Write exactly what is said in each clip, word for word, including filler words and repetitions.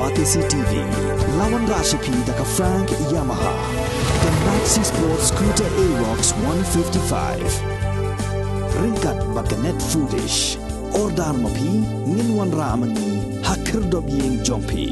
Batesi T V, la wanrah sha phi da ka Frank Yamaha, ka Maxi Sport Scooter Aerox one fifty-five. Ryngkat bad ka Net Foodish. Order ma phi, ngin wanrah ma ngi ha khyrdop ïing jong phi.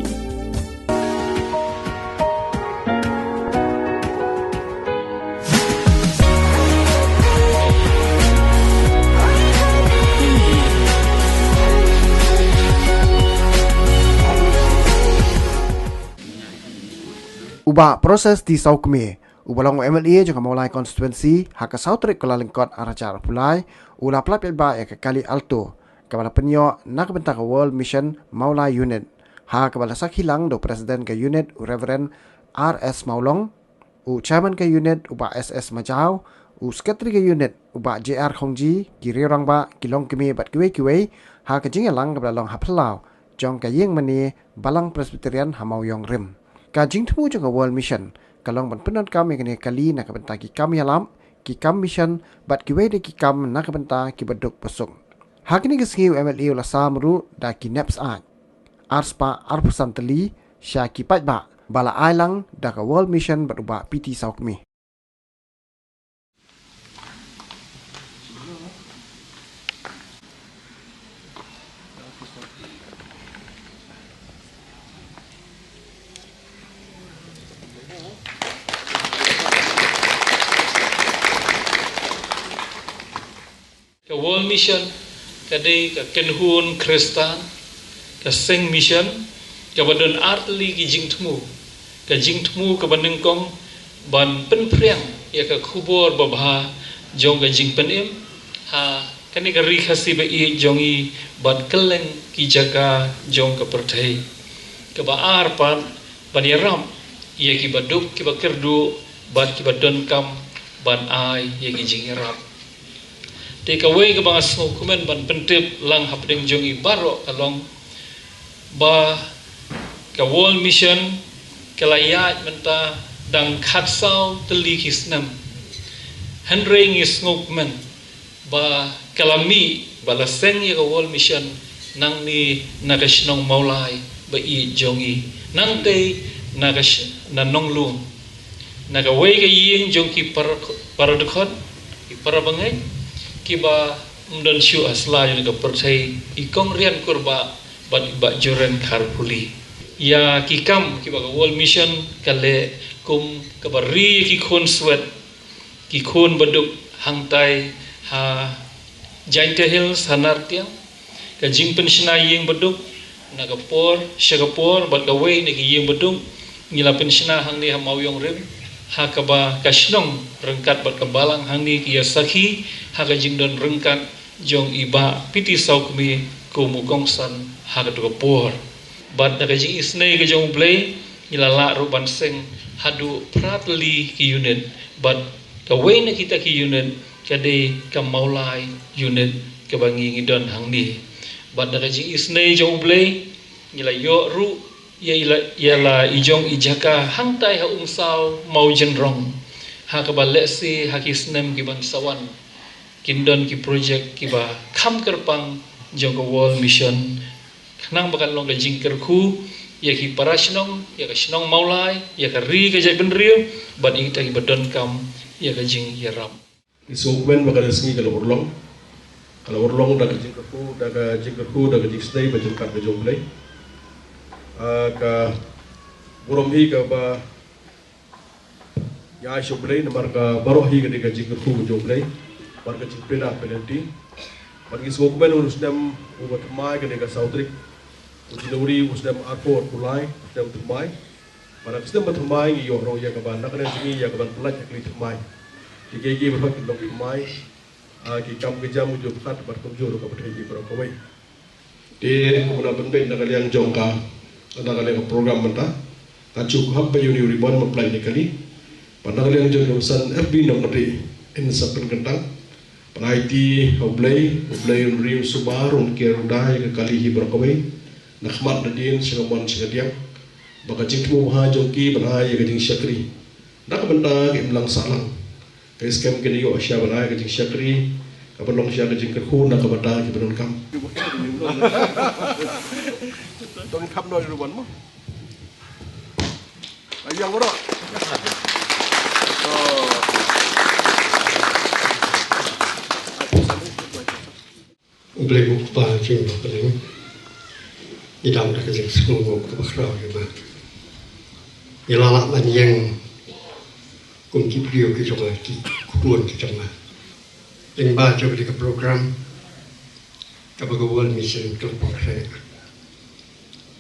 U Bah Proses D Sawkmie, uba long u M L A jong ka Mawlai Constituency, ha ka saw tarik Kyllalyngkot arhajar arphew lai, u la pyllait paidbah ïa ka kali Alto, kaba la pynïoh na ka bynta ka World Mission Mawlai Unit, ha kaba la sakhi lang da u President ka Unit u Reverend R S Mawlong, u Chairman ka Unit u Bah S S Majaw, u Secretary ka Unit u Bah J R Khongji, ki riew rangbah, ki longkmie bad kiwei kiwei, ha ka jingïalang kaba la long ha phyllaw jong ka ïing mane Balang Presbyterian ha Mawïong Rim. Ka jingthmu jong ka World Mission ka long ban pyndonkam ïa kane ka kali na ka bynta ki kam ïalap, ki kam mission bad kiwei de ki kam na ka bynta kiba duk ba suk. Ha kane ka sngi u M L A u la sam ruh da ki nep syaid arspah arphew san tylli sha ki paidbah ba la ai lang da ka World Mission bad u Bah P T Sawkmie. Ka World Mission ka dei ka kynhun Khristan, ka seng mission, kaba don artylli ki jingthmu. Ka jingthmu kaba nyngkong ban pynphriang ïa ka khubor babha jong ka jingpynim ha kane ka ri Khasi ba ïeit jong ngi bad kylleng ki jaka jong ka pyrthei. Kaba ar pat ban ïarap ïa kiba duk, kiba kyrduh bad kiba donkam ban ai ïa ki jingïarap. Te kawei kaba nga sngewkmen ban pyntip lang hapdeng jong ngi baroh ka long ba ka World Mission ka la ïaid mynta dang khatsaw tylli ki snem. Hynrei ngi sngewkmen ba ka la mih ba la seng ïa ka World Mission nangne na ka shnong Mawlai ba ïeit jong ngi, nangtei na ka sh-, na Nonglum, na kawei ka ïing jong ki para, para dkhot, ki para bangeit, kiba ym don shuh ha sla jong ka pyrthei, i Kong Rian Kurbah bad i Bah Joren Kharpuli. Ïa ki kam kiba ka World Mission ka leh kum kaba ri ïa ki khun swet, ki khun ba duk hangtai ha Jaintia Hills ha Nartiang, ka jingpynshna ïing ba duk na ka por sha ka por bad kawei na ki ïing ba duk ngi la pynshna hangne ha Mawïong Rim, ha kaba ka shnong ryngkat bad ka balang hangne ki ïa sakhi ha ka jingdon ryngkat jong i Bah P T Sawkmie kum u kongsan ha kato ka por. Bad da ka jingisynei ka jong U Blei ngi la lah ruh ban seng haduh phra tylli ki unit bad kawei na kita ki unit ka dei ka Mawlai unit kaba ngi ngi don hangne. Bad da ka jingisynei jong U Blei ngi la ïoh ruh ïa i la, ïa la i jong i jaka hangtai ha Umsaw Mawjynrong, ha kaba lehse ha ki snem ki ban sa wan kin don ki projek kiba kham kyrpang jong ka World Mission. Khnang ba kan long ka jingkyrkhu ïa ki para shnong, ïa ka shnong Mawlai, ïa ka ri ka jaitbynriew bad ïa kita kiba donkam ïa ka jingïarap. Ngi sngewkmen ba kane ka sngi ka la urlong, ka la urlong da ka jingkyrkhu, da ka jingkyrkhu, da ka jingsnei bad jingkat ka jong U Blei. Ah, ka burom hi kaba ïa sha U Blei namar ka baroh hi ka dei ka jingkyrkhu ka jong U Blei bad ka jingpynlong pynlong. Bad ngi sngewkmen u snem uba thymmai ka dei ka saw tarik u January u snem arphew arphew lai, u snem thymmai. Bad ka snem ba thymmai ngi ïoh ruh ïa kaba na kane ka sngi ïa kaban pyllait ïa ka kali thymmai. Ki kei ki baroh ki long thymmai. Ah, ki kam ki jam u jur kat bad kumjuh ruh ka pyrthei ki baroh kawei. Te kumno pynbeit na ka liang jong ka, na ka liang ka program mynta. Ka ju hap ba ïa u ribbon ma pynlait ïa kali. Bad na ka liang jong ka san F B nong kati in sa pynkyntang. Pynlait ïa U Blei, U Blei un ri un suba un kiar u da ïa ka kali hi baroh kawei. Na khmat na dien sha ka mon sha ka diang. Ba ka jingthmu ha jong ki ban ai ïa ka jingshakri. Na ka bynta ka imlang sahlang. Ka skhem kin ïoh sha ban ai ka jingshakri, ka ban long sha ka jingkyrkhu na ka bynta ki ba donkam. Donkam noh ïa u ribbon mo. U Blei u Kpa jong ngi ba ha bneng, ngi dang da ka jingsngewnguh kaba khraw ïa ma. Ngi la lah ban ïeng kum ki briew ki jong nga, ki khun ki jong nga, lyngba jong kane ka program kaba ka World Mission ka la pynkhreh.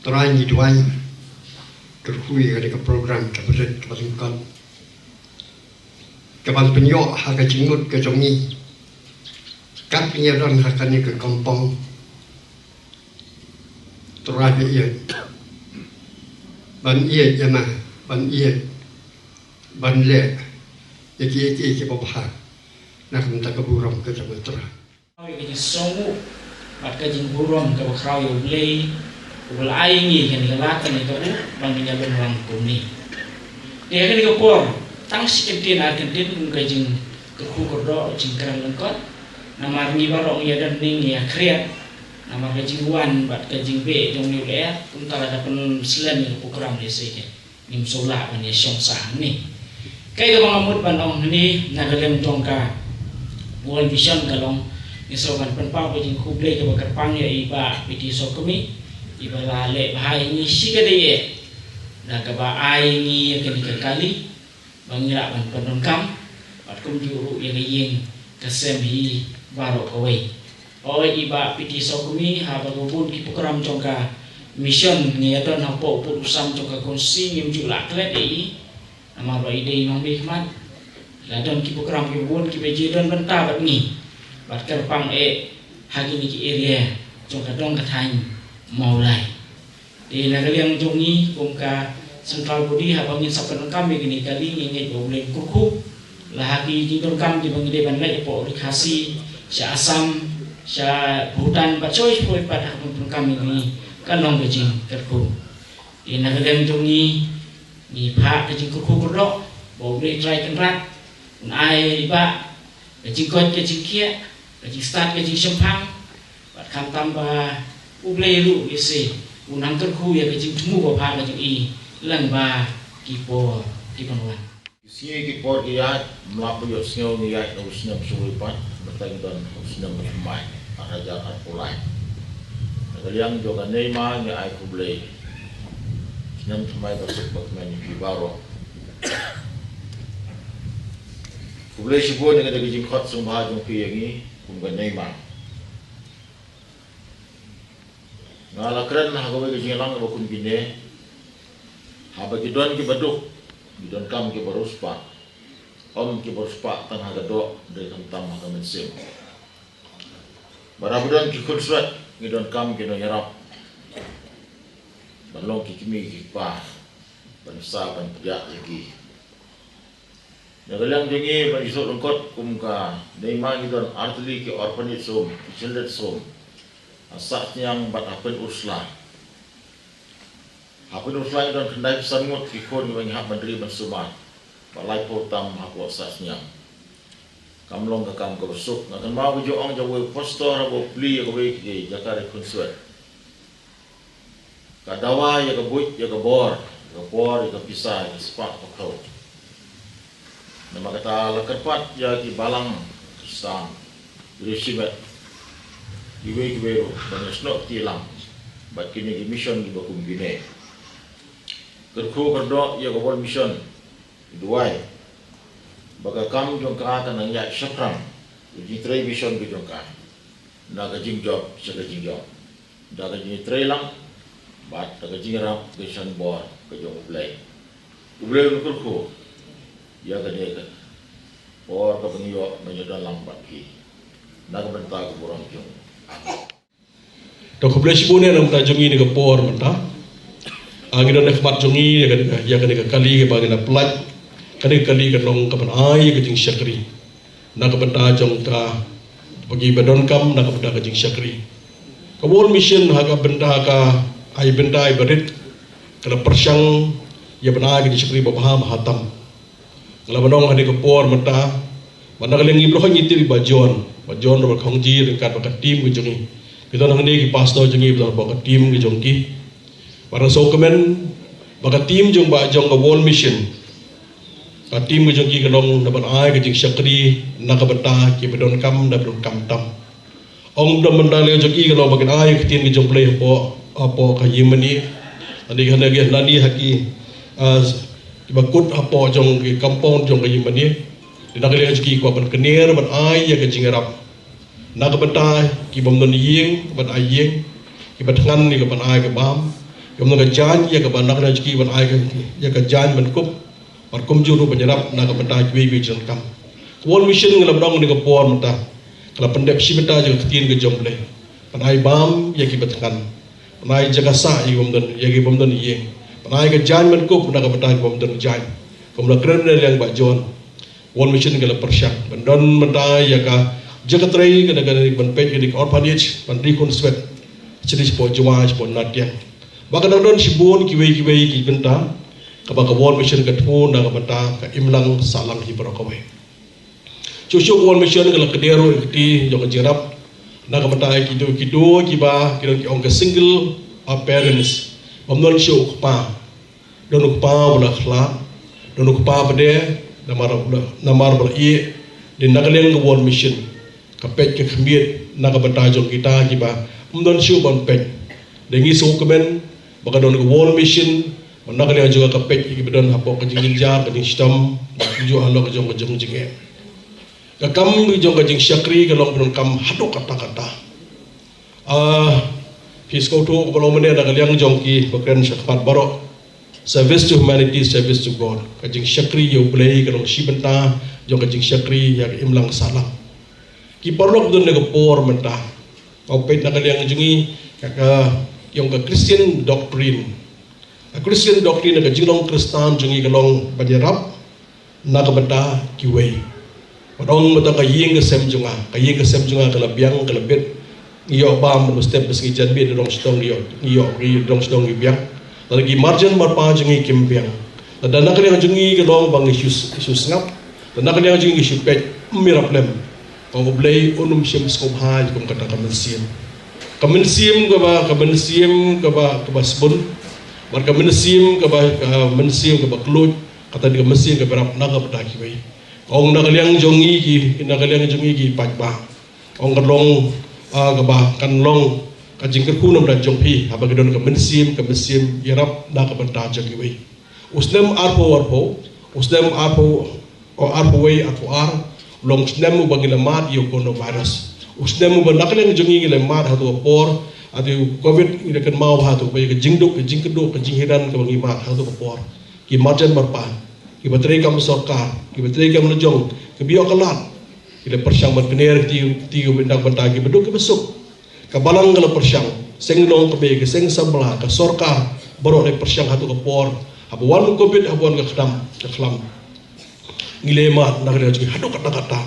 Trai ngi duwai, kyrkhu ïa kane ka program kaba rit, kaba lyngkot, kaban pynïoh ha ka jingmut ka jong ngi. Kat ngi ïa don ha kane ka compound, Trai ba ïeit, ban ïeit ïa ma, ban ïeit, ban leh ïa kiei kiei kiba bha na ka bynta ka burom ka jong U Trai. Ka jingsngewnguh bad ka jingburom kaba khraw ïa U Blei, uba la ai ïa ngi kane ka lad kane ka buh ban ngin ïalum lang kumne. Te ha kane ka por, tang shi kyntien ar kyntien kum ka jingkyrkhu kyrdoh, jingkren lyngkot. Namar ngi baroh ngi ïa don ne ngi ïa khriat, namar ka jingwan bad ka jingbeh jong une u lyer, kumta la da pynslem ïa ka program lehse ngim shu lah ban ïa shong sah hangne. Kaei kaba nga mut ban ong hangne, na ka liang jong ka World Mission ka long, ngi shu ban pynpaw ka jingkhublei kaba kyrpang ïa i Bah P T Sokmi, iba la leh bha ïa ngi shikatdei eh, da kaba ai ïa ngi ïa kane ka kali ba ngi lah ban pyndonkam, bad kumjuh ruh ïa ka ïing ka sem hi baroh kawei. Oi i Bah P T Sokmi, haba ka bun ki program jong ka mission ngi ïa don hapoh u pud u sam jong ka constituency ngim ju lah klet ïa i. Namar ba i dei i nongmihkhmat. La don ki program kiba bun kiba ju don bynta bad ngi, bad kyrpang eh ha kine ki area jong ka dong ka thaiñ Mawlai. Te na ka liang jong ngi kum ka central body, haba ngin sa pyndonkam ïa kine ki kali, ngi ngeit ba U Blei un kyrkhu. La ha ki jingdonkam kiba ngi dei ban leit hapoh Ri Khasi, sha Assam, sha Bhutan, bad shawei shawei pat, haba ngin pyndonkam ïa kine, kan long ka jingkyrkhu. Te na ka liang jong ngi, ngi phah ka jingkyrkhu kyrdoh ba U Blei Trai Kynrad un ai, i Bah, ka jingkoit ka jingkhiah, ka jingstad ka jingshemphang, bad khamtam ba U Blei ruh lehse un nang kyrkhu ïa ka jingthmu babha ka jong i lyngba ki por ki ban wan. Ki sngi ki por ki ïaid, ym lah ba ïohsngew ngi ïaid na u snem shawei pat, mynta ngi don ha u snem ba thymmai, ar hajar arphew lai. Na ka liang jong kane ma ngi ai khublei, snem thymmai ba suk ba kmen ïa phi baroh. Khublei shibun ïa kane ka jingkhot sngewbha jong phi ïa ngi kum ka Neima. Nga la kren ha kawei ka jingïalang kaba kum kine, haba ki don kiba duk, ki donkam kiba riewspah. Ym kiba riewspah tang ha ka doh, dei khamtam ha ka mynsiem. Bad haba don ki khunswet, ngi donkam ki nongïarap ban long ki kmie ki kpa, ban sa ban pdiah ïa ki. Na ka liang jong ngi, ban ïasuk lyngkot kum ka Neima, ngi don artylli ki orphanage home, ki children's home, ha Sahsniang bad ha Pynursla. Ha Pynursla ngi don khyndaiphew san ngut ki khun kiba ngi hap ban ri ban sumar, bad laiphew tam hapoh Sahsniang. Kam long ka kam kaba suk. Nga kynmaw ka jingong jong uwei u pastor haba u plie ïa kawei ka jaka ri khunswet. Ka dawa ïa ka buit, ïa ka bor, ïa ka por, ïa ka pisa, ïa ka spah ka phew. Namar kata la kyrpad ïa ki balang Khristan, ki riewshimet, kiwei kiwei ruh, ban ïasnoh kti lang bad kine ki mission kiba kum kine. Kyrkhu kyrdoh ïa ka World Mission, duwai ba ka kam jong ka kan nang ïaid shaphrang, ka jingtrei mission ka jong ka, na ka jingjop sha ka jingjop, da ka jingtrei lang bad da ka jingïarap ka jingsan bor ka jong U Blei. U Blei un kyrkhu ïa kane ka por kaba ngi ïoh ban ïadon lang bad phi, na ka bynta ka burom jong U. Amen. To khublei shibun ïa na ka bynta jong ngi ïa ka por mynta. Ah, ngi don ha khmat jong ngi ïa kane ka, ïa kane ka kali kaba ngi la pynlait. Kane ka kali ka long kaban ai ïa ka jingshakri na ka bynta jong ka, ba ngi ba donkam na ka bynta ka jingshakri. Ka World Mission ha ka bynta ka ai bynta ai barit, ka la pyrshang ïa ban ai ka jingshakri babha mahatam. Nga la ban ong ha kane ka por mynta, mynta ka liang ngi baroh ngi tip ïa i Bah John, Bah John Robert Khongji ryngkat bad ka team ka jong ngi. Ki don hangne ki pastor jong ngi, ki don bad ka team ka jong ki. Bad nga sngewkmen Ba ka team jong ba jong ka World Mission, ka team ka jong ki ka long na ban ai ka jingshakri na ka bynta ki ba donkam, na ba donkam tam. Ong dang mynta leh jong ki ka long ba kin ai ka ktien ka jong Blei hapoh, hapoh ka ïing mane. Ani ka na ki nani ha ki, ah, ki ba kut hapoh jong ki compound jong ka ïing mane. Dei na ka liang jong ki kwah ban kner ban ai ïa ka jingïarap na ka bynta ki bym don ïing ban ai ïing, ki ba thngan ïa ka ban ai ka bam, ki bym don ka jaiñ ïa ka ban, na ka liang jong ki ban ai ka, ïa ka jaiñ ban kup. Bad kumjuh ruh ban ïarap na ka bynta kiwei kiwei ki donkam. Ka World Mission nga la pyndonkam ha kane ka por mynta, ka la pyndep shi bynta jong ka ktien ka jong Blei ban ai bam ïa ki ba thngan, ban ai jaka sah ïa ki bym don, ïa ki bym don ïing, ban ai ka jaiñ ban kup na ka bynta ki bym don jaiñ. Kum la kren na liang Bah John, World Mission ka la pyrshang ban don mynta ïa ka jaka trei ka, ka ban peit ka dei ka orphanage, ban ri khun swet, shane shapoh Jowai, shapoh Nongthiang. Ba ka dang don shibun kiwei kiwei ki bynta kaba ka World Mission ka thmu na ka bynta ka imlang sahlang hi baroh kawei. Shuh shuh ka World Mission ka la kdew ruh ïa ka kti jong ka jingïarap na ka bynta ki do, ki do kiba ki don ki ong ka single, ah, parents. Bym don shuh u kpa, don u kpa ba la khlad, don u kpa ba dei, namar ba la, namar ba la ïeh. Dei na ka liang ka World Mission ka peit ka khmied na ka bynta jong kita kiba ym don shuh ban peit. Dei ngi sngewkmen ba ka don ka World Mission, ba na ka liang jong ka peit kiba don hapoh ka jingjynjar, ka jingshitom, bad kumjuh halor ka jong ka jong jingeh. Ka kam jong ka jingshakri ka long ba donkam haduh katta katta. Ah, phi sngewthuh kumba long mynne na ka liang jong ki ba kren shakhmat baroh. Service to humanity, service to God. Ka jingshakri ïa U Blei ka long shi bynta jong ka jingshakri ïa ka imlang sahlang. Ki paralok, don na ka por mynta, ka peit na ka liang jong ngi, ka, ka, ïa ka Christian doctrine. Ka Christian doctrine, ka jinglong Khristan jong ngi ka long ban ïarap na ka bynta kiwei. Ba dang mynta ka ïing ka sem jong nga, ka ïing ka sem jong nga ka la biang, ka la bit. Ngi ïoh bam, mynstep ba sngi janmiet ngi rong shnong ngi ïoh, ngi ïoh, ngi rong shnong ngi biang. Lada ki marjan marpa jong ngi kim biang, lada na ka liang jong ngi ka long ba ngi shu, shu sngap, lada na ka liang jong ngi ngi shu peit, ym ïarap lem, ka U Blei un ym shym sngewbha ïa kum kata ka mynsiem. Ka mynsiem kaba, ka mynsiem kaba, kaba sbun, bad ka mynsiem kaba, ka mynsiem kaba kylluid, kata dei ka mynsiem kaba ïarap na ka bynta kiwei. Ong na ka liang jong ngi ki, na ka liang jong ngi ki paidbah, ong ka long, ah, kaba kan long ka jingkyrkhu na ka bynta jong phi, haba ki don ka mynsiem, ka mynsiem ïarap na ka bynta jong kiwei. U snem arphew arphew, u snem arphew, o, arphew wei, arphew ar, u long u snem uba ngi la mad ïa u coronavirus. U snem uba na ka liang jong ngi ngi la mad ha tu ka por, ha tu ka Covid, ngi la kynmaw ha tu ka jingduk, ka jingkyrduh, ka jinghiran kaba ngi mad ha tu ka por. Ki marjan marpa, kiba trei kam sorkar, kiba trei kam lajong, kiba ïoh ka lad, ki la pyrshang ban kner kti, kti na ka bynta kiba duk kiba suk. Ka balang ka la pyrshang, seng nongkmie, ka seng samla, ka sorkar, baroh la pyrshang ha tu ka por. Haba wan ka Covid, haba wan ka khlem, ka khlem, ngi la mad na ka liang jong ngi haduh katta katta.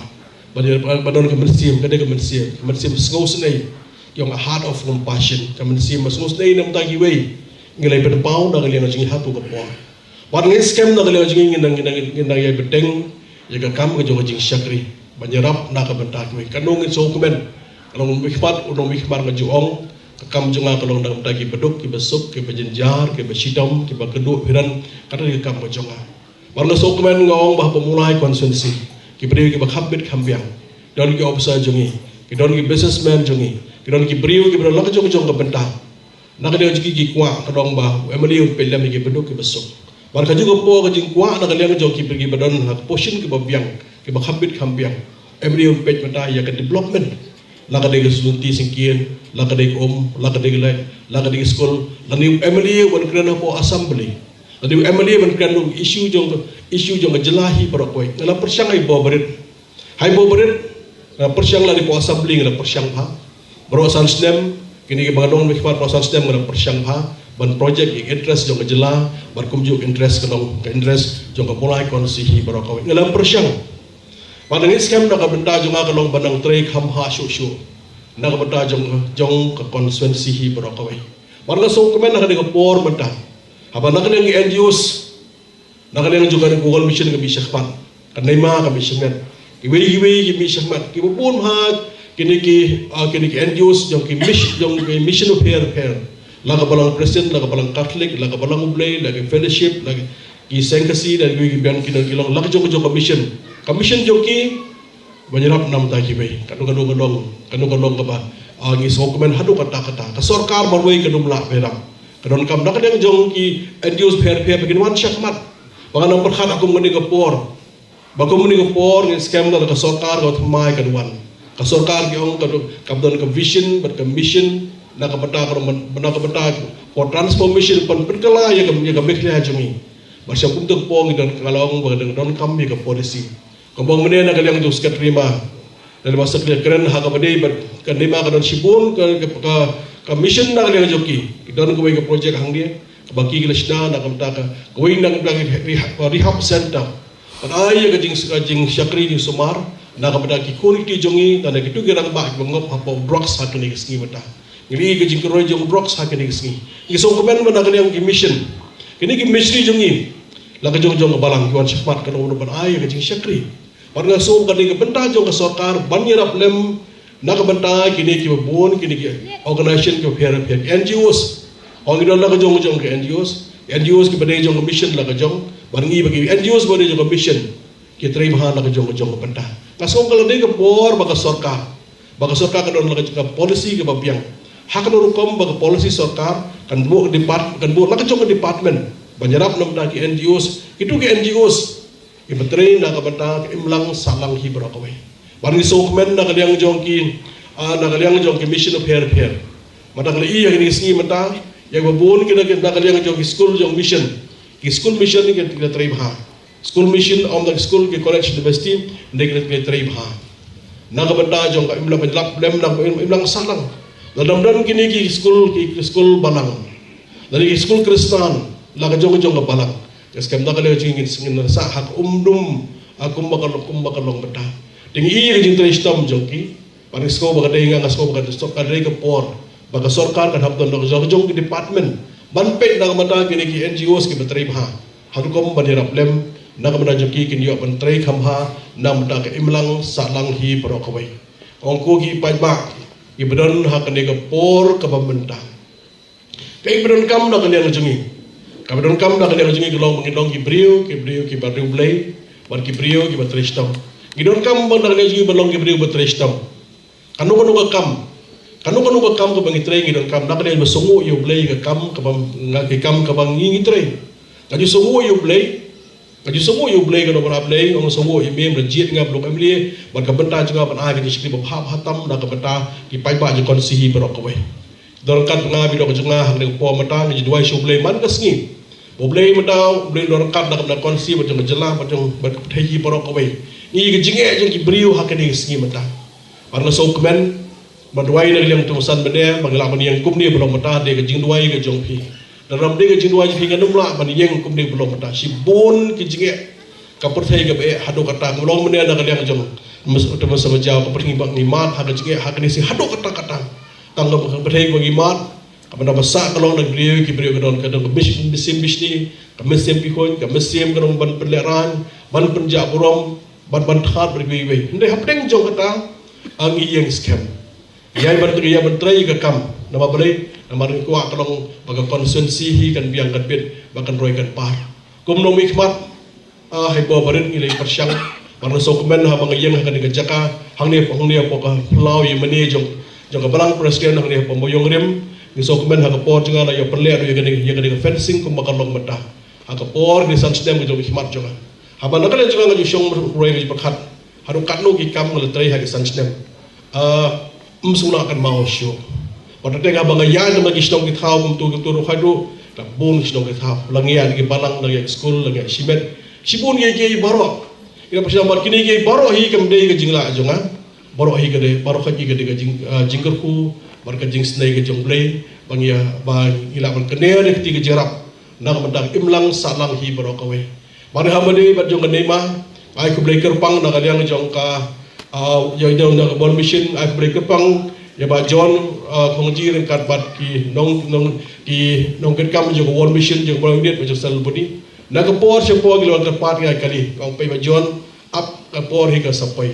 Ba don, ba don ka mynsiem, ka dei ka mynsiem, ka mynsiem sngewsynei, ki ong a heart of compassion, ka mynsiem sngewsynei na ka bynta kiwei. Ngi la pynpaw na ka liang jong ngi ha tu ka por. Wat ngi skhem na ka liang jong ngi, ngi nang, ngi nang, ngi nang ïai bteng ïa ka kam ka jong ka jingshakri ban ïarap na ka bynta kiwei. Kano ngin sngewkmen, ka nongmihkhmat, u nongmihkhmat, nga ju ong, ka kam jong nga ka long na ka bynta kiba duk, kiba suk, kiba jynjar, kiba shitom, kiba kyrduh hiran. Kata dei ka kam ka jong nga. Bad nga sngewkmen, nga ong ba ha Mawlai constituency, ki briew kiba kham bit kham biang, don ki officer jong ngi, ki don ki businessman jong ngi, ki don ki briew kiba don la ka jong jong ka bynta. Na ka liang jong ki, ki kwah ka long ba u MLA un peit lem ïa kiba duk kiba suk. Bad kajuh ka por ka jingkwah na ka liang jong ki, ki ba don ha ka position kiba biang, kiba kham bit kham biang, u MLA un peit mynta ïa ka development. La ka dei ka shnong Syngkien, la ka dei ka um, la ka dei ka leit, la ka dei ka skul, lane u MLA un kren hapoh assembly, lane u MLA un kren ïa ka issue jong, issue jong ka jylla hi baroh kawei. Nga la pyrshang ha i bor barit, ha i bor barit, nga la pyrshang, lane hapoh assembly nga la pyrshang bha. Baroh san snem, kine kiba nga nongmihkhmat, baroh san snem nga la pyrshang bha ban project ïa ka interest jong ka jylla, bad kumjuh ka interest ka long ka interest jong ka Mawlai constituency hi baroh kawei. Nga la pyrshang. Bad nga ngeit skhem na ka bynta jong nga ka long ban nang trei kham bha shuh shuh na ka bynta jong, jong ka constituency hi baroh kawei. Bad nga sngewkmen ha kane ka por mynta, haba na ka liang ki NGOs, na ka liang jong ka World Mission ka mih shakhmat, ka NEYMA ka mih shakhmat, kiwei kiwei ki mih shakhmat, kiba bun bha kine ki, ah, kine ki NGOs jong ki mis-, jong ki mission bapher bapher, La ka Balang Protestant, la ka Balang Catholic, la ka Balang U Blei, la ka Fellowship, la ki Seng Khasi, la ki biang ki don ki long la ka jong ka jong ka mission. Ka mission jong ki ban ïarap na ka bynta kiwei. Kano kano ka long, kano ka long kaba, ah, ngi sngewkmen haduh katta katta. Ka sorkar marwei kam lah ban ïarap. Ka donkam na ka liang jong ki N G Os pher pher ba kin wan shakhmat. Ba ngan ym pyrkhat ha kum kane ka por. Ba kum kane ka por ngi skhem da ka sorkar ka thymmai kan wan. Ka sorkar ki ong ka don, ka don ka vision bad ka mission na ka bynta ka, na ka bynta ka transformation, ban pynkylla ïa ka, ïa ka Meghalaya jong ngi. Bad sha kum tu ka por ngi don ka long ba ka donkam ïa ka policy. Kumba mynne na ka liang jong secretary ma, na ka liang secretary kren ha kaba dei bad kane ma ka don shibun ka, ka, ka, ka mission na ka liang jong ki. Ki don kawei ka project hangne ba ki la shna na ka bynta ka, kawei na ka bynta ka rehab, rehab center. Ban ai ïa ka jing, ka jingshakri jingsumar na ka bynta ki khun ki jong ngi, na kitu ki rangbah kiba ngop hapoh drugs ha kine ki sngi mynta. Ngi ïohi ka jingkyroi jong drugs ha kine ki sngi. Ngi sngewkmen ba na ka liang ki mission, kine ki missionary jong ngi, la ka jong jong ka balang ki wan shakhmat, kano kano ban ai ïa ka jingshakri. Bad nga sngew ka dei ka bynta jong ka sorkar ban ïarap lem na ka bynta kine kiba bun, kine ki organization kiba pher pher, N G Os. Ong ngi don la ka jong jong ka N G Os, N G Os kiba dei jong ka mission la ka jong, bad ngi ba ki N G Os ba dei jong ka mission ki trei bha na ka jong ka jong ka bynta. Nga sngew ka la dei ka por ba ka sorkar, ba ka sorkar ka don la ka jong ka policy kaba biang. Ha kano rukom ba ka policy sorkar kan buh depart, kan buh la ka jong ka department ban ïarap na ka bynta ki N G Os, kitu ki N G Os kiba trei na ka bynta ka imlang sahlang hi baroh kawei. Bad ngi sngewkmen na ka liang jong ki, ah, na ka liang jong ki mission pher pher. Mynta ngi la ïohi ha kine ki sngi mynta, ïa kiba bun ki na ka liang jong ki skul jong mission. Ki skul mission ki, ki la trei bha. Skul mission, ym da ki skul, ki college, university, ngi la trei bha na ka bynta jong ka imlang, ban ïarap lem na ka im-, imlang sahlang. Lada ym don kine ki skul, ki, ki skul balang, lada ki skul Khristan, la ka jong ka jong ka balang, ka skhem da ka liang jong ngi ngin, ngin sah ha ka umdum, ha kumba ka long, kumba ka long mynta. Te ngi ïohi ka jingtrei shitom jong ki. Bad nga sngew ba ka dei, nga, nga sngew ba ka dei, ka dei ka por ba ka sorkar kan hap don la ka jong ka jong ki department ban peit na ka bynta kine ki N G Os kiba trei bha. Ha rukom ban ïarap lem na ka bynta jong ki, kin ïoh ban trei kham bha na ka bynta ka imlang sahlang hi baroh kawei. Ong ko ki paidbah kiba don ha kane ka por kaba mynta, kaei ba donkam na ka liang jong ngi? Kaba donkam na ka liang jong ngi ka long ba ngin long ki briew, ki briew kiba riewblei, bad ki briew kiba trei shitom. Ngi donkam ba na ka liang jong ngi ban long ki briew ba trei shitom. Kano kano ka kam, kano kano ka kam kaba ngi trei, ngi donkam na ka liang ba sngewnguh ïa U Blei ka kam kaba nga, ki kam kaba ngi, ngi trei. Nga ju sngewnguh ïa U Blei, nga ju sngewnguh ïa U Blei, ka dei ba U Blei, nga sngewnguh ïa me, ba la jied nga, ba la ong em lei bad ka bynta jong nga ban ai ka jingshakri ba bha bha tam na ka bynta ki paidbah jong ka constituency hi baroh kawei. Don ryngkat nga, bad ka jong nga ha kane ka por mynta, nga ju duwai sha U Blei man ka sngi. Ba U Blei mynta, U Blei don ryngkat na ka bynta ka constituency, bad jong ka jylla, bad jong, bad ka pyrthei hi baroh kawei. Ngi ïohi ka jingeh jong ki briew ha kane ka sngi mynta. Bad nga sngewkmen ban duwai na ka liang jong u San Bneng, ba ngi lah ban ïeng kumne ba long mynta, dei ka jingduwai ka jong phi. Lada ym dei ka jingduwai jong phi, ngan ym lah ban ïeng kumne ba long mynta. Shibun ki jingeh, ka pyrthei kaba eh haduh katta, ka long mynne na ka liang jong, mas, te mas ba jaw, ka pyrthei ba ngi mad ha ka jingeh ha kane ka sngi haduh katta katta. Tang ka pyrthei ba ngi mad, ka bynta ba sah ka long na ki briew, ki briew ka don, ka don ka mynsiem, mynsiem bishni, ka mynsiem pikhun, ka mynsiem ka don ban pynlehraiñ, ban pynjah burom, ban, ban thad bad kiwei kiwei. Hynrei hapdeng jong kata, ngi ïeng skhem. Ïa ban, ïa ban trei ka kam. Namar balei? Namar ngi kwah ka long ba ka constituency hi kan biang kan bit, ba kan roi kan par. Kum u nongmihkhmat, ah, ha i bor barit ngi la ïa pyrshang. Bad nga sngewkmen haba nga ïeng ha kane ka jaka, hangne, hangne hapoh ka phyllaw ïa mane jong, jong ka Balang Presbyterian hangne hapoh Mawïong Rim. Ngi sngewkmen ha ka por jong nga la ïa pynleh ïa kane, ïa kane ka fencing kumba ka long mynta. Ha ka por kine san snem ka jong ka khmat jong nga. Haba na ka liang jong nga nga ju shong roi nga ju pyrkhat. Haduh katno ki kam nga la trei ha ki san snem. Ah, ym sngewlah kan maw shuh. Wat la teng haba nga ïaid na ki shnong ki thaw, kumtu kumtu ruh haduh la bun ki shnong ki thaw. La ngi ïaid ki balang, la ngi ïaid skul, la ngi ïaid shimet. Shibun kiei kiei baroh. Ïa pyrshang bad kine kiei baroh hi kam dei ka jinglah jong nga. Baroh hi ka dei, baroh hi ka dei ka jing, ah, jingkyrkhu bad ka jingsnei ka jong U Blei. Ba ngi ïa, ba ngi lah ban kane da kti ka jingïarap. Na ka bynta ka imlang sahlang hi baroh kawei. Bad haba dei bad jong kane ma, ai khublei kyrpang na ka liang jong ka, ah, ïa, ïa, ïa ka World Mission, ai khublei kyrpang ïa Bah John, ah, Khongji ryngkat bad ki nong, nong, ki nongkitkam jong ka World Mission jong ka Balang Unit bad jong Sel Budi. Na ka por sha por ki la wan kyrpad ïa kali, ong peit Bah John, ap ka por hi ka sa poi.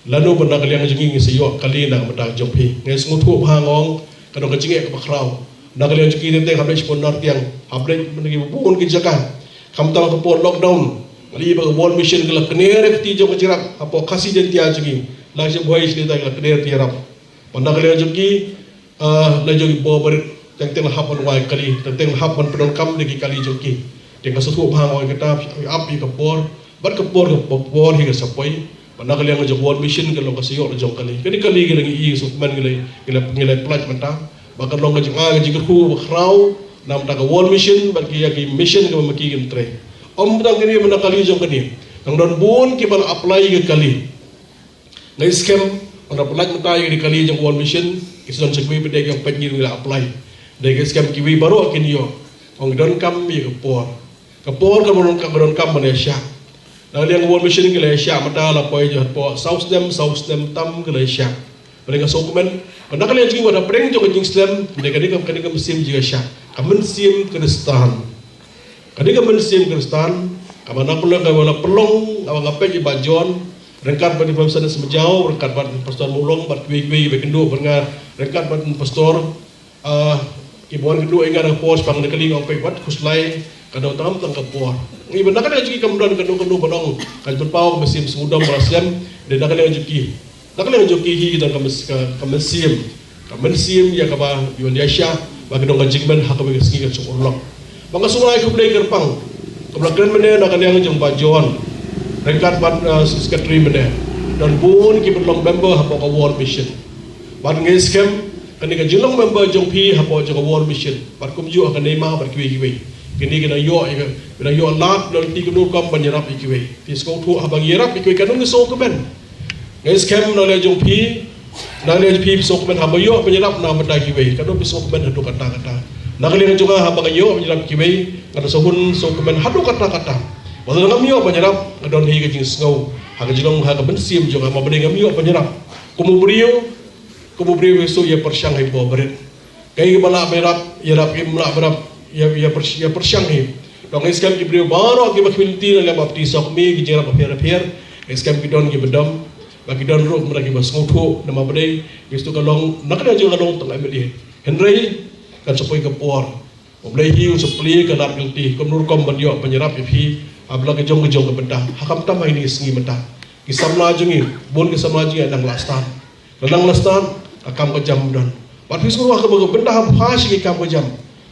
Lano ba na ka liang jong ngi ngi sa ïoh kali na ka bynta jong phi. Ngi sngewthuh bha nga ong ka dei ka jingeh kaba khraw. Na ka liang jong ki teng teng hap leit shapoh Nartiang, hap leit mynta ki bun ki jaka. Khamtam ka por lockdown, nga la ïohi ba ka World Mission ka la kner ïa ka kti jong ka jingïarap hapoh Khasi Jaiñtia jong ngi. La sha Bhoi sha Litai ka la kner ïa ka jingïarap. Bad na ka liang jong ki, ah, la jong ki bor barit, teng teng la hap ban wai kali, teng teng la hap ban pyndonkam da ki kali jong ki. Te nga sngewthuh bha nga ong kata, ap ïa ka por, bad ka por, ka por hi ka sa poi. Bad na ka liang jong World Mission ka long ka sha ïoh la jong kali. Kane ka kali ka la ngi i sngewkmen ngi la, ngi la, ngi la pynlait mynta. Bad ka long ka jing, ah, ka jingkyrkhu ba khraw na ka bynta ka World Mission bad ki ïa ki mission kiba ma ki kin trei. Ym tang kane, mynta ka kali jong kane, nang don bun kiba la apply ïa ka kali. Nga ngeit skhem, ynda pynlait mynta ïa ka kali jong World Mission, ki sa don sa kiwei pat de ki ong peit ngi ruh ngi la apply. Dei ka skhem kiwei baroh kin ïoh. Ong donkam ïa ka por. Ka por kaba don, kaba donkam ban ïa shah. Na ka liang World Mission ki la ïa shah mynta la poi jinghapoh saw snem, saw snem tam ki la ïa shah. Balei nga sngewkmen? Mynta ka liang jong ngi wat hapdeng jong ka jingslem, dei ka dei ka, ka dei ka mynsiem jingïashah. Ka mynsiem Khristan. Ka dei ka mynsiem Khristan, kaba na pynlong, kaba na pynlong, kaba nga peit ïa i Bah John, ryngkat bad i Pastor Snes Majaw, ryngkat bad Pastor Mawlong, bad kiwei kiwei ba kynduh bad nga, ryngkat bad Pastor, ah, kiba wan kynduh ïa nga na ka por shaphang kane ka kali, nga ong peit wat khuslai, ka don tam tang ka por. Ngi ba na ka liang jong ki kam don kano kano ba ong, ka jingpynpaw ka mynsiem sngewdom ba la slem, dei na ka liang jong ki. Na ka liang jong ki hi ki don ka mys-, ka, ka mynsiem. Ka mynsiem ïa kaba ïoh ïa shah, ba ki don ka jingkmen ha kawei ka sngi kan suk urlong. Ba nga sngewbha ai khublei kyrpang. Kaba la kren mynne na ka liang jong Bah John. Ryngkat bad, eh, secretary mynne. Don bun kiba long member hapoh ka World Mission. Bad nga ngeit skhem, kane ka jinglong member jong phi hapoh jong ka World Mission. Bad kumjuh ha ka NEYMA bad kiwei kiwei. Kine ki nang ïoh, ki nang ïoh lad, lad ki kumno rukom ban ïarap ïa kiwei. Phi sngewthuh haba ngi ïarap ïa kiwei kan ym ngi sngewkmen. Nga ngeit skhem na ka liang jong phi, na ka liang jong phi phi sngewkmen haba ïoh ban ïarap na ka bynta kiwei. Kan ym phi sngewkmen haduh katta katta. Na ka liang jong nga haba nga ïoh ban ïarap kiwei, nga da sahun sngewkmen haduh katta katta. Wat la ngam ïoh ban ïarap, nga don hi ka jingsngew. Ha ka jinglong ha ka mynsiem jong nga ma ba dei ngam ïoh ban ïarap. Kum u briew, kum u briew u shu ïa pyrshang ha i bor barit. Kaei kaba lah ban ïarap, ïarap, ïa lah ban ïarap, ïa, ïa pyr-, ïa pyrshang hi. Nga ngeit skhem ki briew baroh kiba khmih lynti na ka liang baptiso kmie ki jingïarap bapher bapher. Nga ngeit skhem ki don kiba dom. Ba ki don ruh mynta kiba sngewthuh namar ba dei, ngi sngewthuh ka long, na ka liang jong ka long tang M L A. Hynrei kan sa poi ka por. U Blei hi un sa plie ka lad ka lynti, kumno rukom ban ïoh ban ïarap ïa phi, ha bynta ka jong ka jong ka bynta. Ha khamtam ha kine ki sngi mynta. Ki samla jong ngi, bun ki samla jong ngi nang la stad. La nang la stad, ka kam ka jam don. Bad phi sngewthuh ha kaba ka bynta ha phai sha ki kam ka jam.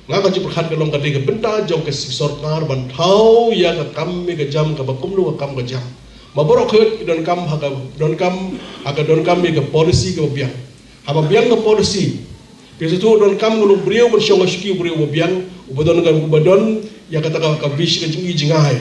Nga ka jingpyrkhat ka long ka dei ka bynta jong ka sorkar ban thaw ïa ka kam ïa ka jam kaba kumno ka kam ka jam. Ma baroh khoit ki donkam ha ka, donkam ha ka, donkam ïa ka policy kaba biang. Haba biang ka policy, phi sngewthuh donkam ngut u briew ban shong ha shuki, u briew uba biang, uba don ka, uba don ïa kata ka, ka vision, ka jingi jingai.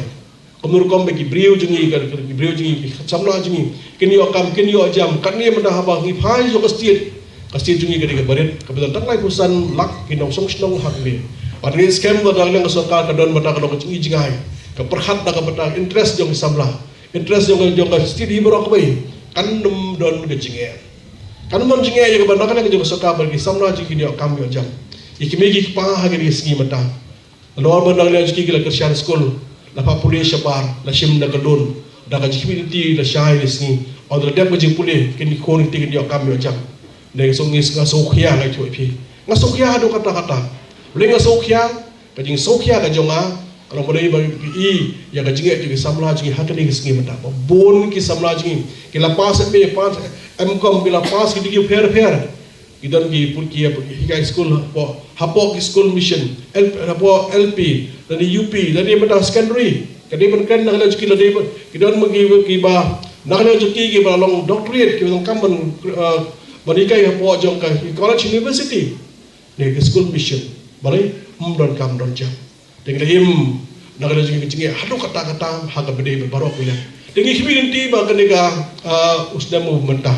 Kumno rukom ba ki briew jong ngi, ka, ki briew jong ngi, ki samla jong ngi kin ïoh kam, kin ïoh jam. Katne mynta haba ngi phai sha ka state, ka state jong ngi ka dei kaba rit, kaba don tang laiphew san lak ki nongshong shnong ha kane. Bad nga ngeit skhem ba na ka liang ka sorkar ka don mynta ka long ka jingi jingai, ka pyrkhat da ka bynta interest jong ki samla, interest jong ka, jong ka state hi baroh kawei. Kan ym don ka jingeh, kan ym don jingeh ïa kaba na ka liang jong ka sorkar ba ki samla jong ngi kin ïoh kam ïoh jam. Ïa ki kmie ki kpa ha kine ki sngi mynta. Nalor ba na ka liang jong ki ki la kyrshan skul, la phah pule shabar, la shim da ka loan, da ka jingkhmih lynti lashai lashisngi. Ynda la dep ka jingpule, kine ki khun ki kti kin ïoh kam ïoh jam. Nga sngewkhia, nga sngewkhia, nga ïathuh ïa phi, nga sngewkhia haduh katta katta. Balei nga sngewkhia? Ka jingsngewkhia ka jong nga ka long ba dei ba ngi i ïa ka jingeh jong ki samla jong ngi ha kine ki sngi mynta. Ba bun ki samla jong ngi ki la pass M A, pass M Com, ki la pass ki degree pher pher. Ki don ki pule ki, ki hikai skul hapoh, hapoh ki skul mission, L-, hapoh L P, lane U P, lane mynta secondary. Ka dei ban kren na ka liang jong ki, lane ba, ki don ma ki, kiba na ka liang jong ki kiba long doctorate, kiba donkam ban, eh, ban hikai hapoh jong ka college, university, ne ki skul mission. Balei? Ym don kam don jam. Te ngi la im na ka liang jong ngi ka jingeh haduh katta katta ha kaba dei bad baroh ki liang. Te ngi khmih lynti ba kane ka, ah, u snem u mynta,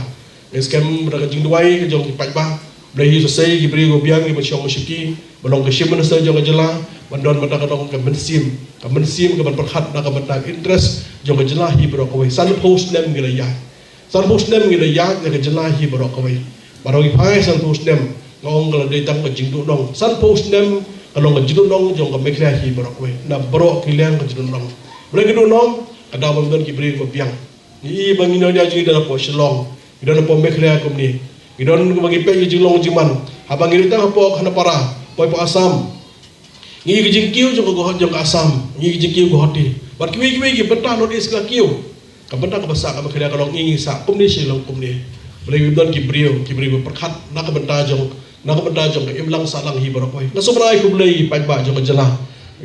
nga ngeit skhem da ka jingduwai ka jong ki paidbah, Blei hi sa sei ki briew kiba biang kiba shong shuki, ba long ka Chief Minister jong ka jylla, ban don mynta ka long ka mynsiem, ka mynsiem kaban pyrkhat na ka bynta interest jong ka jylla hi baroh kawei. Sanphew snem ngi la ïaid. Sanphew snem ngi la ïaid ïa ka jylla hi baroh kawei. Baroh ngi phai sanphew snem, nga ong ka la dei tang ka jingduhnong. Sanphew snem ka long ka jingduhnong jong ka Meghalaya hi baroh kawei, na baroh ki liang ka jingduhnong. Balei ka duhnong? Ka daw ban don ki briew kiba biang. Ngi i ba ngi nongïaid jong ngi don hapoh Shillong, ngi don hapoh Meghalaya kumne. Ngi don ba ngi peit ka jinglong jingman. Haba ngi ri tang hapoh Khanapara, Hapoh Assam, ngi ka jingkiew jong ka Guwahati, jong ka Assam, ngi ka jingkiew Guwahati. Bad kiwei kiwei ki bynta North East ka kiew. Ka bynta kaba sah ka Meghalaya ka long ngi, ngi sah kumne shi long kumne. Balei? Ngi don ki briew, ki briew ba pyrkhat na ka bynta jong, na ka bynta jong ka imlang sahlang hi baroh kawei. Nga sngewbha ai khublei ïa ki paidbah jong ka jylla.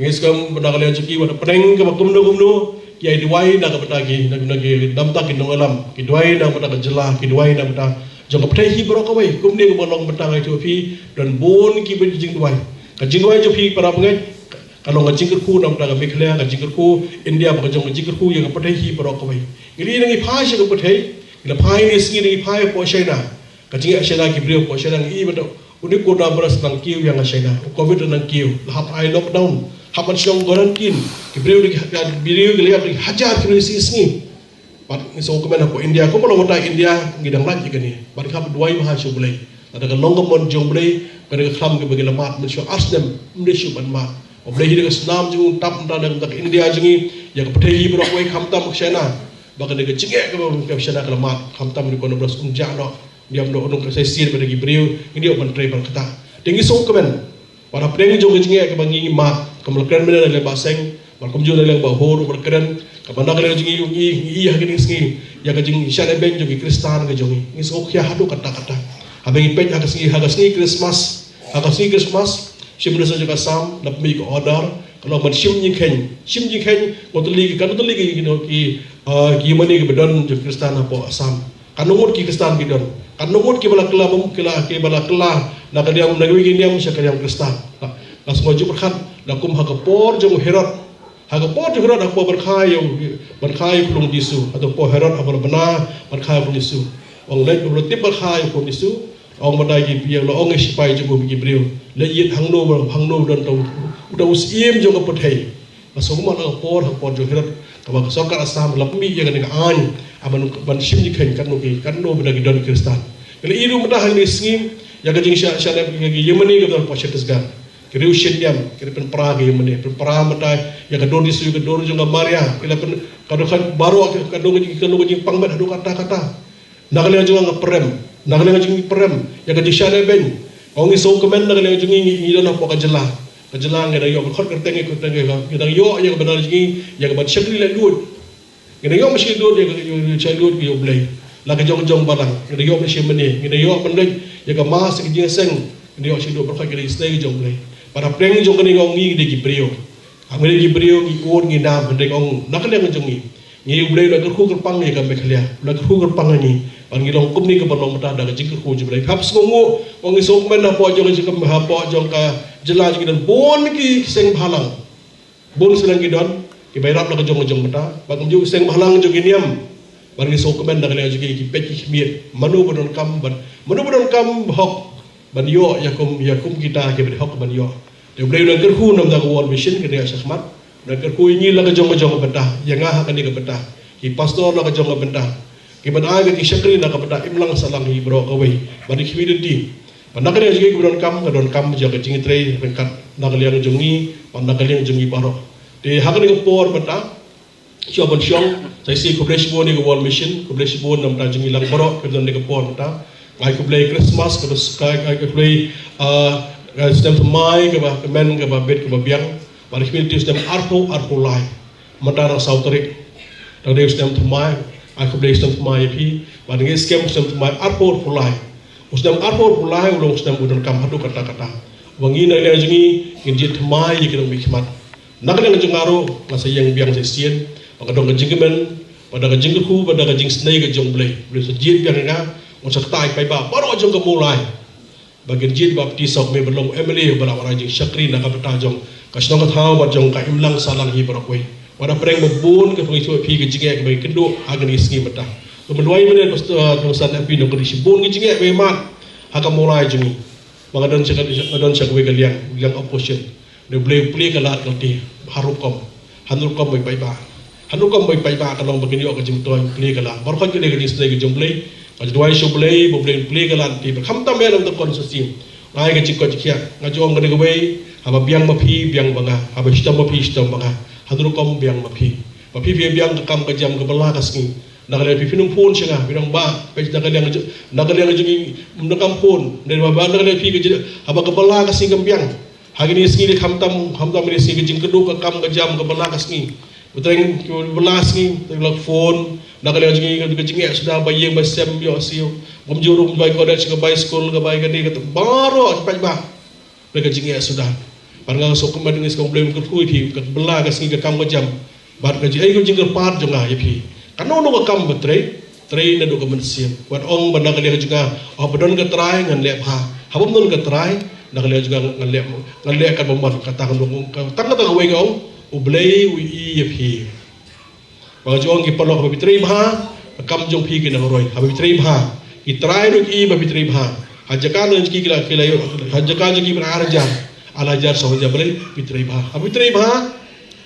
Ngi sngewbha na ka liang jong ki, wat hapdeng kaba kumno kumno, ki ai duwai na ka bynta ki, na, na ki, na bynta ki nongïalam, ki duwai na ka bynta ka jylla, ki duwai na ka bynta jong ka pyrthei hi baroh kawei. Kumne kumba long bynta nga ïathuh ïa phi, don bun ki bynta jingduwai. Ka jingduwai jong phi para bangeit ka long ka jingkyrkhu na ka bynta ka Meghalaya, ka jingkyrkhu India, bad ka jong ka jingkyrkhu ïa ka pyrthei hi baroh kawei. Ngi la ïohi ngi phai sha ka pyrthei, ngi la phai ne sngi ngi phai hapoh China. Ka jingeh China, ki briew hapoh China ngi i ba dei une u coronavirus nang kiew ïa nga China, u covid nang kiew, la hap ai lockdown, hap ban shong quarantine. Ki briew ki, ki briew ki la ïap hajar ki briew shi sngi. Bad ngi sngewkmen hapoh India, kumba long mynta India ngi dang lait ïa kane. Bad ngi hap duwai bha sha U Blei. Lada ka long ka mon jong U Blei, ka dei ka khlam kaba ngi la mad mynshuwa ar snem, ym dei shuh ban mad. U Blei hi da ka snam jong u tap mynta da ka India jong ngi, ïa ka pyrthei hi baroh kawei khamtam ka China. Ba ka dei ka jingeh kaba ka China ka la mad, khamtam ïa u coronavirus un jah noh. Ïa, ym don, ym don ka shisien ba dei ki briew, ngi ïoh ban trei ban kata. Te ngi sngewkmen. Wat hapdeng jong ka jingeh kaba ngi mad, kum la kren mynne na liang Bah Seng, bad kumjuh na liang Bah Hur, bad kren, kaba na ka liang jong ngi, ngi, ngi, ha kine ki sngi, ïa ka jingshah lehbeiñ jong ki Khristan ka jong ngi. Ngi sngewkhia haduh katta katta. Haba ngi peit ha ka sngi, ha ka sngi Christmas, ha ka sngi Christmas, Chief Minister jong ka Assam, la pynmih ka order, ka long ban shim jingkheiñ, shim jingkheiñ, katno tylli ki, katno tylli ki, you know, ki, ah, ki ïingmane kiba don jong ki Khristan hapoh Assam. Katno ngut ki Khristan ki don. Katno ngut kiba la kylla, bym, ki la, kiba la kylla na ka niam, na kiwei ki niam sha ka niam Khristan. La, la sngewthuh pyrkhat, la kum ha ka por jong u Herod. Ha ka por jong u Herod, ha ka por ban kha ïa u, ban kha ïa u Khunlung Jisu. Hato por Herod haba la bna ban kha ïa u Khunlung Jisu. Ong leit, u la tip ban kha ïa u Khunlung Jisu. Ong ba dei ki briew, la ong ïa ki sipai jong u, ki briew. Leit ïit hangno, hangno don uta u, uta u syiem jong ka pyrthei. Nga sngewkmen ha ka por, ha ka por jong u Herod, kaba ka sorkar Assam la pynmih ïa kane ka aiñ, ah, ban, ban shim jingkheiñ katno ki, katno bynta ki don ki Khristan. Ngi la ïohi ruh mynta ha kine ki sngi, ïa ka jingshah, shah leh ki ïingmane kiba don hapoh Chhattisgarh. Ki riew shynniam, ki la pynpra ki ïingmane, pynpra mynta ïa ka dur Jisu, ïa ka dur jong ka Maria, ki la pyn, ka dur ka baroh, ka dur ka jing, ka dur ka jingpang met haduh katta katta. Na ka liang jong nga nga pyrem. Na ka liang jong ngi pyrem. Ïa ka jingshah lehbeiñ. Ong ngi sngewkmen na ka liang jong ngi, ngi, ngi don hapoh ka jylla. Ka jylla ngi dang ïoh ban khot kyrteng, kyrteng, ngi dang ïoh ïa ka bynta jong ngi, ïa ka ban shakri laitluid. Ngi dang ïoh ban shakri laitluid, ïa ka, ïa ka shakri laitluid ïa U Blei. La ka jong ka jong balang. Ngi dang ïoh ban shim mane. Ngi dang ïoh ban leit ïa ka mass, ïa ka jingïaseng. Ngi dang ïoh shakri laitluid, pyrkhat ïa ka jingïaseng jong U Blei. Bad hapdeng jong kane ong ngi dei ki briew. Haba ngi dei ki briew ngi ud ngi nam, hynrei ong na ka liang jong ngi. Ngi, U Blei u la kyrkhu kyrpang ïa ka Meghalaya, u la kyrkhu kyrpang ïa ngi. Bad ngi long kumne kaba long mynta da ka jingkyrkhu jong U Blei. Hap sngewnguh, ong ngi sngewkmen hapoh jong ka, hapoh jong ka jylla jong ngi don bun ki seng bhalang. Bun seng ki don, kiba ïarap la ka jong ka jong mynta. Bad kumjuh seng bhalang jong ki niam. Bad ngi sngewkmen na ka liang jong ki, ki peit ki khmied. Mano ba donkam, bad mano ba donkam hok. Ban ïoh ïa kum, ïa kum kita kiba dei hok ban ïoh. Te U Blei u dang kyrkhu namar ka World Mission ka dei shakhmat. U dang kyrkhu ïa ngi la ka jong ka jong ka bynta, ïa nga ha kane ka bynta. Ki pastor la ka jong ka bynta. Kiban ai ka jingshakri na ka bynta imlang sahlang hi baroh kawei. Bad ki community. Bad na ka liang jong ngi kiba donkam, ka donkam jong ka jingtrei ryngkat na ka liang jong ngi, bad na ka liang jong ngi baroh. Te ha kane ka por mynta, Shuwa ban shong, sa shisien khublei shibun ïa ka World Mission, khublei shibun na ka bynta jong ngi lang baroh, kiba don ha ka por mynta. Nga ai khublei Christmas, khublei, nga ai khublei, ah, ka snem thymmai, kaba kmen, kaba bit, kaba biang. Bad ka community snem arphew, arphew lai. Mynta dang saw tarik. Dang dei snem thymmai, ai khublei snem thymmai ïa phi. Bad ngi skhem snem thymmai arphew, arphew lai. U snem arphew, arphew lai, u long snem u donkam haduh katta katta. Ba ngi na ka liang jong ngi, ngin jied thymmai ïa ki nongmihkhmat. Na ka liang jong nga ruh, nga sa ïeng biang sa shisien, ba ka don ka jingkmen, ba da ka jingkyrkhu, ba da ka jingisynei ka jong U Blei. U Blei sa jied biang ïa nga, un sa ktah ïa ki paidbah baroh jong ka Mawlai. Ba kin jied baptis, sa kumne ban long M L A, ba lah ban ai jingshakri na ka bynta jong ka shnong ka thaw, bad jong ka imlang sahlang hi baroh kawei. Wat hapdeng ba bun ka pynïasoh phi ka jingeh kaba ngi kynduh ha kine ki sngi mynta. Kumba la ong mynne Pastor, uh, Pastor F B, nang ka dei shibun ki jingeh ba ngi mad ha ka Mawlai jong ngi. Ba nga don sha ka, nga don sha kawei ka liang, liang opposition. Te U Blei u plie ka lad ka lynti ha rukom, ha rukom ba i paidbah. Ha rukom ba i paidbah ka long ba kin ïoh ka jingmyntoi, u plie ka lad. Baroh kawei ka dei ka jingisynei ka jong U Blei. Nga ju duwai sha U Blei ba U Blei un plie ka lad ka lynti. Ba khamtam ïa la ka constituency. Nga ai ka jingkoit jingkhiah, nga ju ong kane kawei, haba biang ma phi, biang ma nga. Haba shitom ma phi, shitom ma nga. Ha rukom biang ma phi. Ba phi phi biang ka kam ka jam kaba la ka sngi. Na ka liang phi phin ym phone sha nga, phin ong Bah, peit na ka liang jong, na ka liang jong ngi ym donkam phone. Hynrei ba na ka liang phi ka jing, haba kaba la ka sngi kam biang. Ha kine ki sngi de khamtam, khamtam kine ki sngi ka jingkyrduh ka kam ka jam ka bylla ka sngi. Bad teng ki bylla sngi, teng la phone, na ka liang jong ngi ka jingeh suda ba ïeng ba sem ïoh siew. Bym ju rung bai college ka bai school ka bai kane ka baroh ki paidbah. Bad ka jingeh suda. Bad nga sngewkmen ngi sngewkmen Blei un kyrkhu ïa phi ka bylla ka sngi ka kam ka jam. Bad ka jingeh ka jingkyrpad jong nga ïa phi. Kano kano ka kam ba trei, trei naduh ka mynsiem. Wat ong ba na ka liang jong nga, oh ba don ka trai ngan leh bha. Haba ym don ka trai, na ka liang jong nga ngan leh, ngan leh katba mon, kata ka long, kata kata kawei ka ong, U Blei u ïohi ïa phi. Ba nga ju ong ki paralok haba phi trei bha, ka kam jong phi ki nang roi. Haba phi trei bha, ki trai ruh ki ïohi ba phi trei bha. Ha jaka jong ki ki la, ki la ïoh, ha jaka jong ki ban ar hajar, ar hajar, saw hajar, balei phi trei bha. Haba phi trei bha,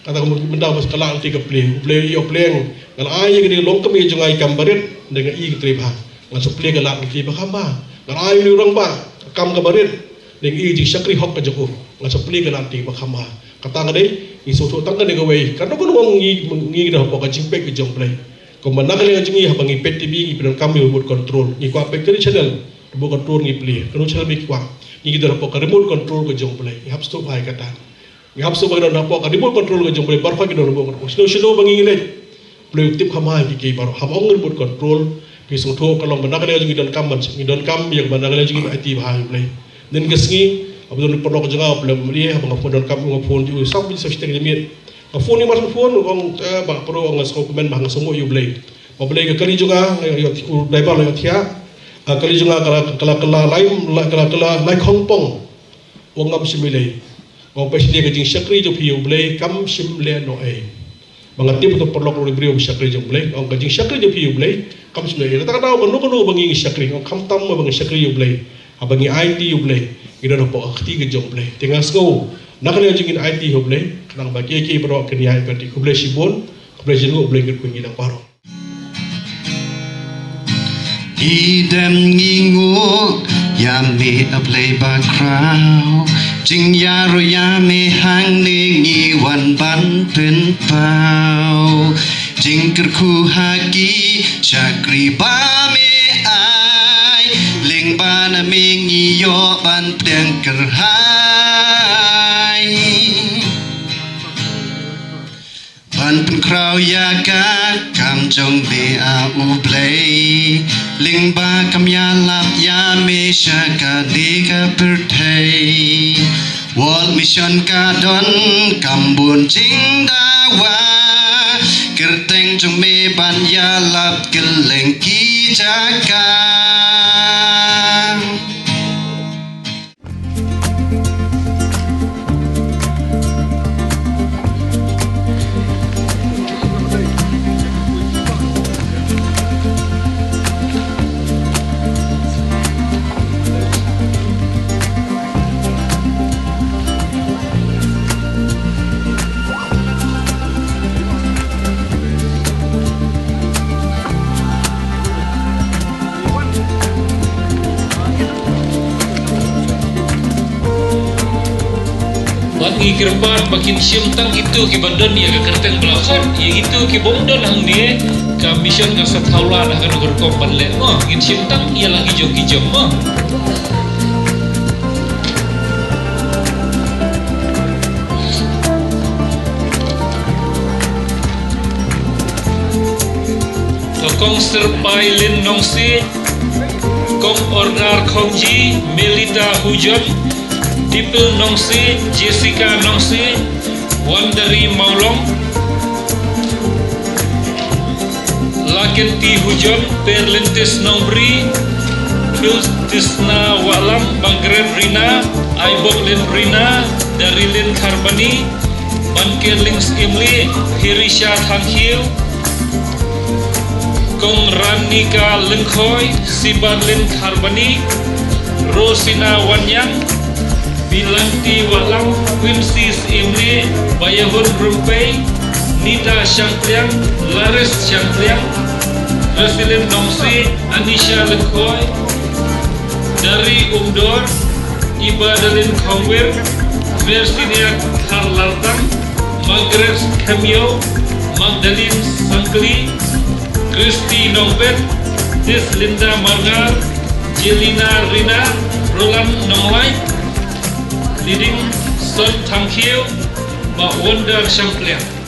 kata ka mynta bas ka lad lynti ka plie. U Blei u ïoh plie, ngan ai ïa kane ka longkmie jong nga ïa ka kam barit, da nga ïohi ka trei bha. Ngan sa plie ka lad lynti ba kham bha. Ngan ai ïa u rangbah ka kam kaba rit, da nga ïohi jingshakri hok ka jong u. Ngan sa plie ka lad lynti ba kham bha. Kata ka dei, ngi sngewthuh tang kane kawei. Kano kano ngi, ngi don hapoh ka jingpeit ka jong U Blei. Kumba na ka liang jong ngi haba ngi peit T V ngi pyndonkam ïa u remote control. Ngi kwah peit kane channel, remote control ngi plie. Kano channel ngi kwah. Ngi don hapoh ka remote control ka jong U Blei. Ngi hap sngewthuh bha ïa kata. Ngi hap sngewthuh ba ngi don hapoh ka remote control ka jong U Blei, baroh ngi don remote control. Sngewthuh sngewthuh ba ngi leit. U Blei u tip kham bha ïa kiei kiei baroh. Haba ong remote control, phi sngewthuh ka long ba na ka liang jong ngi donkam ban, ngi donkam ïa kaba na ka liang jong ngi ban aiti bha ïa U Blei. Hynnin ka sngi, haba don paralok jong nga, U Blei u mane, haba nga phone donkam, nga phone ïa u, sap bit sap shiteng ïa miet. Nga phone ïa u, mar phone, ong, eh, ba, Pro, ong, nga sngewkmen bha, nga sngewnguh ïa U Blei. Ba U Blei ka kali jong nga, nga ïoh, u driver la ïohthiah. Ka kali jong nga ka la, ka la, ka la, lai, la, ka la, ka la, lai khongpong. Ong ngam shym leh. Ong peit shane ka jingshakri jong phi ïa U Blei kam shym leh noh ei. Ba nga tip ba to paralok ruh ki briew ba shakri jong U Blei. Ong ka jingshakri jong phi ïa U Blei kam shym leh ei. Kata ka daw ba kano kano ba ngi ngi shakri, ong khamtam ba ngi shakri ïa U Blei. Haba ngi aiti ïa U Blei, ngi don hapoh ka kti ka jong U Blei. Te nga sngew, na ka liang jong ngi aiti ïa U Blei, khnang ba kiei kiei baroh kin ïai pyrdi. Khublei shibun, khublei shibun, U Blei un kyrkhu ïa ngi lang baroh. Ngi dem ngi nguh ïa me A Blei bakhraw, jingïaroh ïa me hangne ngi wan ban pynpaw. Jingkyrkhu ha ki shakri ba me ai, lyngba na me ngi ïoh ban pdiang kyrhai. Ban pynkhraw ïa ka kam jong me A U Blei, lyngba kam ïalap ïa me sha kane ka pyrthei. World Mission ka don kam bun jingdawa, kyrteng jong me ban ïalap kylleng ki jaka. Bad ngi kyrpad ba kin shim tang kito kiba don ïa ka kyrteng ba la khot, ïa kito ki bym don hangne, ka mission ka sa thaw lad ha kano ka rukom ban leh. Mo, ngin shim tang ïa la ki jong ki jong mo. Kong Sir Pailin Nongsi, Kong Ornar Khongji, Melita Hujon, Dipil Nongsi, Jessica Nongsi, Wandari Maulong, Lakenti Hujon, Perlintis Nongbri, Phil Tisna Walam, Margaret Rina, Aiboklin Rina, Darilin Kharbani, Bankerlings Imli, Hirisha Thangkhiew, Kong Ranika Lyngkhoi, Sibarlin Kharbani, Rosina Wanyang, Bilanti Walam, Quincy Imli, Bayahun Rumpei, Nita Shangpliang, Laris Shangpliang, Resilin Nongsi, Anisha Lyngkhoi, Dari Umdor, Iba Dalin Khongwir, Mersinia Kharlartang, Margaret Khemio, Magdalene Sangkli, Christy Nongbet, Tis Linda Margar, Jelina Rina, Roland Nonglai, Leading Son Thangkhiew, Bah Wonder Shangpliang.